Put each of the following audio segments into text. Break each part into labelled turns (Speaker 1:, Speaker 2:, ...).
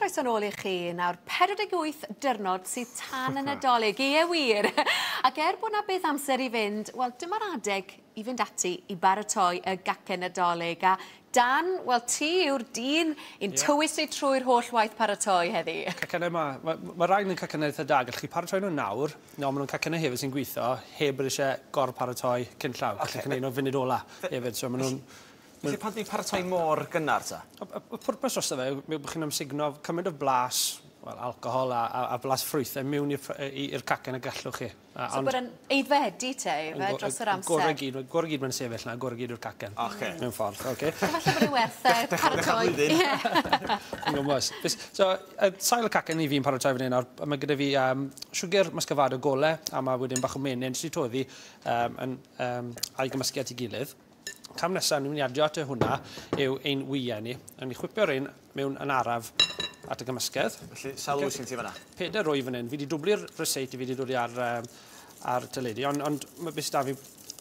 Speaker 1: Croeso nôl i chi. Nawr, 48 dyrnod sydd tan y Nadolig. Ie wir. Ac er bod 'na beth amser i fynd, wel dyma'r adeg i fynd ati i baratoi y gacen Nadolig. A Dan, wel ti yw'r dyn i'n yeah. tywys ni trwy'r holl waith paratoi heddi.
Speaker 2: Cacennau ma, ma, ma rhain yn cacennau eitha da. Gallwch chi paratoi nhw nawr, no, maen nhw'n cacennau hefyd sy'n gweithio heb bod eisiau gor-paratoi cyn llaw. Gallwch chi gwneud nhw funud ola hefyd. So maen nhw'n
Speaker 3: Felly pan ti'n paratoi mor gynnar ta?
Speaker 2: Y pwrpas drosto fe yw bod chi'n amsugno cymaint o blas, wel, alcohol a, a, a blas ffrwythau mewn i'r cacen y gallwch chi.
Speaker 1: A, so bod yn aeddfedu te, ife, dros yr amser?
Speaker 2: Gorau gyd, gorau gyd mae'n sefyll na, gorau gyd yw'r cacen.
Speaker 3: Oce.
Speaker 2: Mewn ffordd, oce.
Speaker 1: So falle bod e'n werth paratoi.
Speaker 3: Dechrau
Speaker 2: Yn gwmws. So, sail y cacen i fi'n paratoi fan hyn, mae gyda fi siwgr muscovado gole, a mae wedyn bach o menyn sydd toddi um, yn, um, a'i gymysgu at ei gilydd. Cam nesaf ni'n mynd i adio at hwnna yw ein wyau ni. Nawn ni chwipio rhein mewn yn araf at y gymysgedd.
Speaker 3: Felly, sawl wyt ti'n ti fan'na?
Speaker 2: Peder wy fan hyn. Fi wedi dwblu'r ryseit i fi wedi dod i ar, um, ar teledu, ond, ond mae beth sydd 'da fi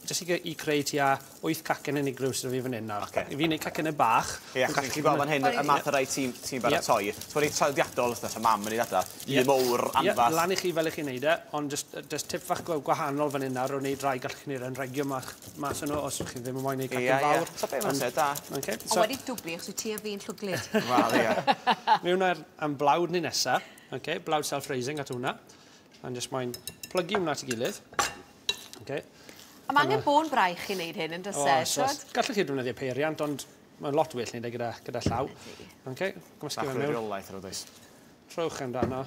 Speaker 2: jyst i, i creu tua 8 cacen unigryw sydd 'da fi fan hyn nawr.
Speaker 3: Ocê.
Speaker 2: Fi'n neud cacennau bach.
Speaker 3: Ie, achos chi'n gweld fan hyn y math o rai ti'n ti baratoi. Yep. So reit traddodiadol, wrth mam yn ei ddadla. Un mowr anferth.
Speaker 2: Ie, lan i chi fel i chi'n neud e, ond just, just tip fach gwahanol fan hyn nawr o wneud rai gallwch chi wneud anrhegion mach mas yno os ydych chi ddim yn moyn neud cacen fawr.
Speaker 3: Ie, ie. So be mae'n syniad da.
Speaker 2: Okay,
Speaker 1: so... Ond wedi dwblu, achos wyt ti a fi'n llwglyd.
Speaker 3: Wel, ie.
Speaker 2: Mewn ar am blawd ni nesa. Okay, blawd self-raising at hwnna. A'n just moyn plygu hwnna at ei gilydd. Okay.
Speaker 1: A mae angen bôn braich i wneud hyn, yn does e?
Speaker 2: Oes, oes. Gallwch chi ddefnyddio peiriant, ond mae'n lot well wneud e gyda, gyda llaw. Okay, gymysgu fe mewn.
Speaker 3: Bach o reolaeth ar oes.
Speaker 2: Trowch amdano.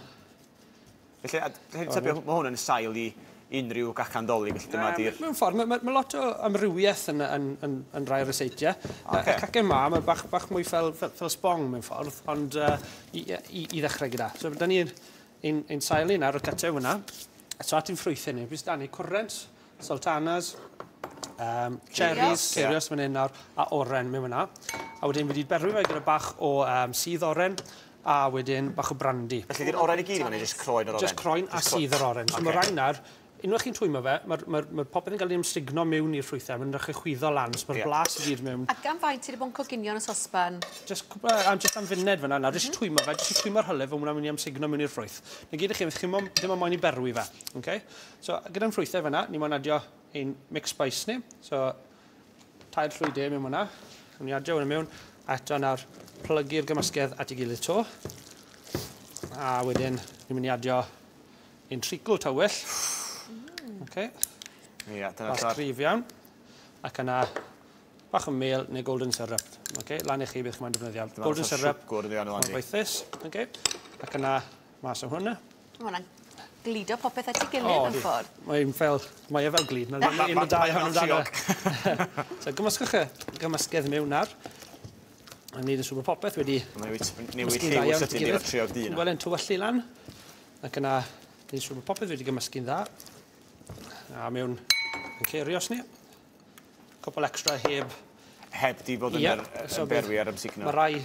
Speaker 3: Felly, a tybio, mae hwn yn sail i unrhyw gacan dolig, felly dyma di'r...
Speaker 2: Mewn ffordd, mae, mae, mae lot o amrywiaeth yn, yn, yn, yn rai ryseitiau.
Speaker 3: Okay.
Speaker 2: Y cacen ma, mae bach, bach mwy fel, fel, fel sbong mewn ffordd, ond uh, i, i, i ddechrau gyda. So, da ni'n ein, ein sail ni nawr, y cytew yna. So, at ein ffrwythau ni, beth da ni, cwrent, sultanas, um, cherries, ceirios fan hyn nawr, a oren mewn fyna. A wedyn wedi berwi fe gyda bach o um, sudd oren, a wedyn bach o brandy.
Speaker 3: Felly di'r oren i gyd i fyny, jyst croen yr oren?
Speaker 2: Jyst croen a sudd yr oren. So okay. mae rhain nawr, unwaith chi'n twymo fe, mae'r mae, mae popeth yn cael ei ymsugno mewn i'r ffrwythau, mae'n dechrau chwyddo lan, so mae'r yeah. blas i gyd mewn.
Speaker 1: A gan faint ti wedi bod yn coginio yn y sosban?
Speaker 2: Just, cwpl, am, just am funed fyna nawr, jyst twymo fe, jyst i twymo'r hylif, ond hwnna'n mynd i amsugno mewn i'r ffrwyth. Na gyd i chi, chi ddim yn moyn i berwi fe. Okay? So, gyda'n ffrwythau fyna, ni moyn adio ein mixed spice ni. So, tair llwy de mewn hwnna. Ni'n adio hwnna mewn, a eto nawr plygu'r gymysgedd at ei gilydd to. A wedyn, ni'n mynd i adio ein treacle tywyll. Okay.
Speaker 3: Ie, dyna
Speaker 2: Bach cryf iawn. Ac yna, bach o mel neu golden syrup. Okay, lan i chi beth chi'n moyn defnyddio. Golden syrup.
Speaker 3: Siwgr ydi
Speaker 2: Mor foethus. Okay. Ac yna, mas o hwnna.
Speaker 1: Mae hwnna'n gludo popeth at ei gilydd mewn ffordd.
Speaker 2: Mae'n fel, mae e fel glud. Mae'n un o dau ohono amdano. So, gymysgwch y gymysgedd mewn nawr. A neud yn siŵr bod popeth wedi...
Speaker 3: Newid lliw yn sydyn efo'r triog du 'na.
Speaker 2: Wel, yn tywyllu lan. Ac yna, neud siŵr bod popeth wedi gymysgu'n dda. A mewn yn ceirios ni. Cwpl extra heb...
Speaker 3: Heb di fod yn yr so berwi ar ymsugno.
Speaker 2: Mae rai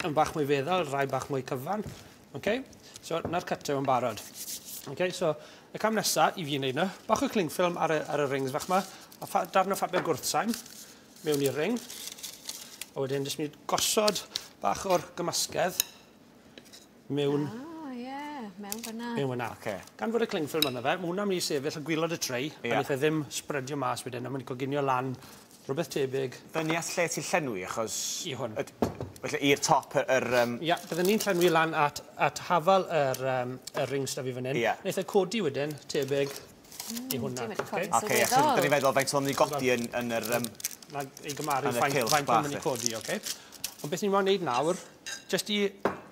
Speaker 2: yn bach mwy feddal, rai bach mwy cyfan. Okay? So, na'r cytew yn barod. Okay, so, y cam nesa i fi wneud yna, bach o cling film ar y, ar y rings fach ma, a ffa, darn o phapur gwrthsain mewn i'r ring. A wedyn, jyst mynd gosod bach o'r gymysgedd mewn...
Speaker 1: Oh, ie, yeah, mewn fyna.
Speaker 2: Mewn fyna.
Speaker 3: Okay.
Speaker 2: Gan fod y cling film yna fe, mae hwnna'n mynd i sefyll y gwylod y tray, yeah. a wnaeth e ddim spreadio mas wedyn, a mynd i coginio lan rhywbeth tebyg.
Speaker 3: Fyny at lle ti'n llenwi, achos...
Speaker 2: I hwn.
Speaker 3: Felly i'r top yr... Um...
Speaker 2: Ia, byddwn ni'n llenwi lan at, at hafal yr, um, y rings da fi fan hyn.
Speaker 3: Ia.
Speaker 2: Wnaeth e codi wedyn, tebyg i hwnna.
Speaker 1: Oce,
Speaker 3: okay, so dyn ni'n feddwl faint o'n mynd i godi yn, yn yr... Um,
Speaker 2: Na, i gymaru faint, faint o'n mynd i codi, oce. Ond beth ni'n moyn wneud nawr, jyst i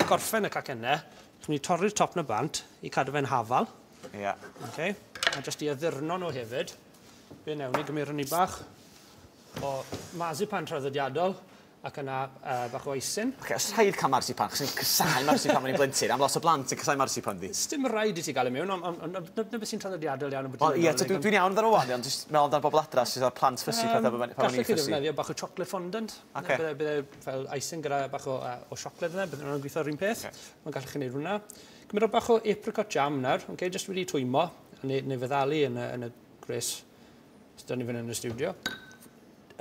Speaker 2: gorffen y cacennau, chi'n mynd i torri'r top na bant i cadw fe'n hafal.
Speaker 3: Ia.
Speaker 2: Okay. A jyst i addurno nhw hefyd, be newn ni, gymerwn ni bach o marzipan traddodiadol, ac yna uh, bach o icing.
Speaker 3: Oce, okay, os rhaid cael marzipan, chos ni'n casau marzipan pan i'n blentyn, am lot o blant yn casau marzipan di.
Speaker 2: Sdim rhaid i ti gael e mewn, ond on, on, on, na beth sy'n traddodiadol iawn.
Speaker 3: Wel, ie, dwi'n dwi iawn amdano wan, ond jyst meddwl amdano bobl adra sydd â'r plant ffysi pethau pan o'n i'n
Speaker 2: ffysi. Gallech chi ddefnyddio bach o chocolate fondant.
Speaker 3: Okay.
Speaker 2: Bydde, bydde fel icing gyda bach o, uh, o siocled yna, bydde nhw'n gweithio'r un peth.
Speaker 3: Okay.
Speaker 2: Ond gallech chi wneud hwnna. Cymryd bach o apricot jam nawr, okay, jyst wedi twymo, neu, neu feddalu yn y, yn y gwres sydd ni fan yn y studio.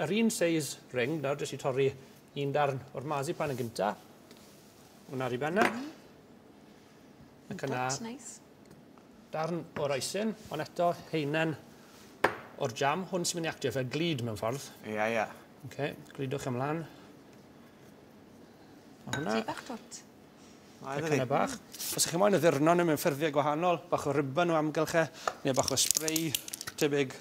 Speaker 2: Yr un size ring nawr, jyst i torri un darn o'r marzipan yn gynta. Hwna ar ei ben e. Ac yna
Speaker 1: Nice.
Speaker 2: Darn o'r icing, ond eto haenen o'r jam. Hwn sy'n mynd i actio fel glud mewn ffordd.
Speaker 3: Ie, ie.
Speaker 2: Okay, gludwch ymlaen. A hwnna,
Speaker 1: Ti bach twt.
Speaker 3: A iddo
Speaker 2: cacennau
Speaker 3: fi.
Speaker 2: bach. Os ych chi moyn addurno nhw mewn ffurfiau gwahanol, bach o ribbon o amgylch e, neu bach o spray tebyg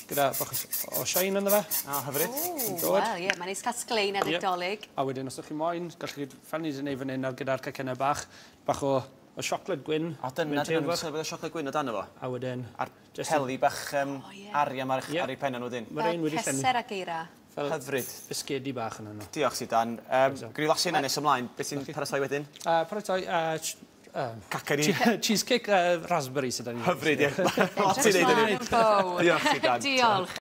Speaker 2: gyda bach o shine ynddo fe.
Speaker 3: A, hyfryd.
Speaker 1: O,
Speaker 2: dod.
Speaker 1: wel, ie, mae'n neis cael sglein adeg
Speaker 2: Ie.
Speaker 1: Dolig.
Speaker 2: A wedyn, os ydych chi moyn, gallwch chi, fel ni wedi gwneud fan hyn ar gyda'r cacennau bach, bach o siocled gwyn.
Speaker 3: O, dyna,
Speaker 2: mewn
Speaker 3: dyna,
Speaker 2: tew
Speaker 3: nhw'n
Speaker 2: bach.
Speaker 3: sylw bod y siocled gwyn o dan efo.
Speaker 2: A wedyn,
Speaker 3: A'r
Speaker 2: jyst
Speaker 3: peli bach arian ar,
Speaker 2: Ie.
Speaker 3: ar ei pennau nhw wedyn.
Speaker 2: Mae rhain wedi llenwi
Speaker 1: Ceser ac eira.
Speaker 2: fel
Speaker 3: Hyfryd.
Speaker 2: bisgedi bach yn yno.
Speaker 3: Diolch si Dan. Gwni lasu yna nes ymlaen. Beth sy'n paratoi wedyn?
Speaker 2: Paratoi,
Speaker 3: Cacen i.
Speaker 2: Cheesecake raspberry sydd 'da ni.
Speaker 3: Hyfryd, ie. Lot i wneud yn
Speaker 1: Edrych mlaen yn fawr.
Speaker 3: Diolch ti, Dan.
Speaker 1: Diolch.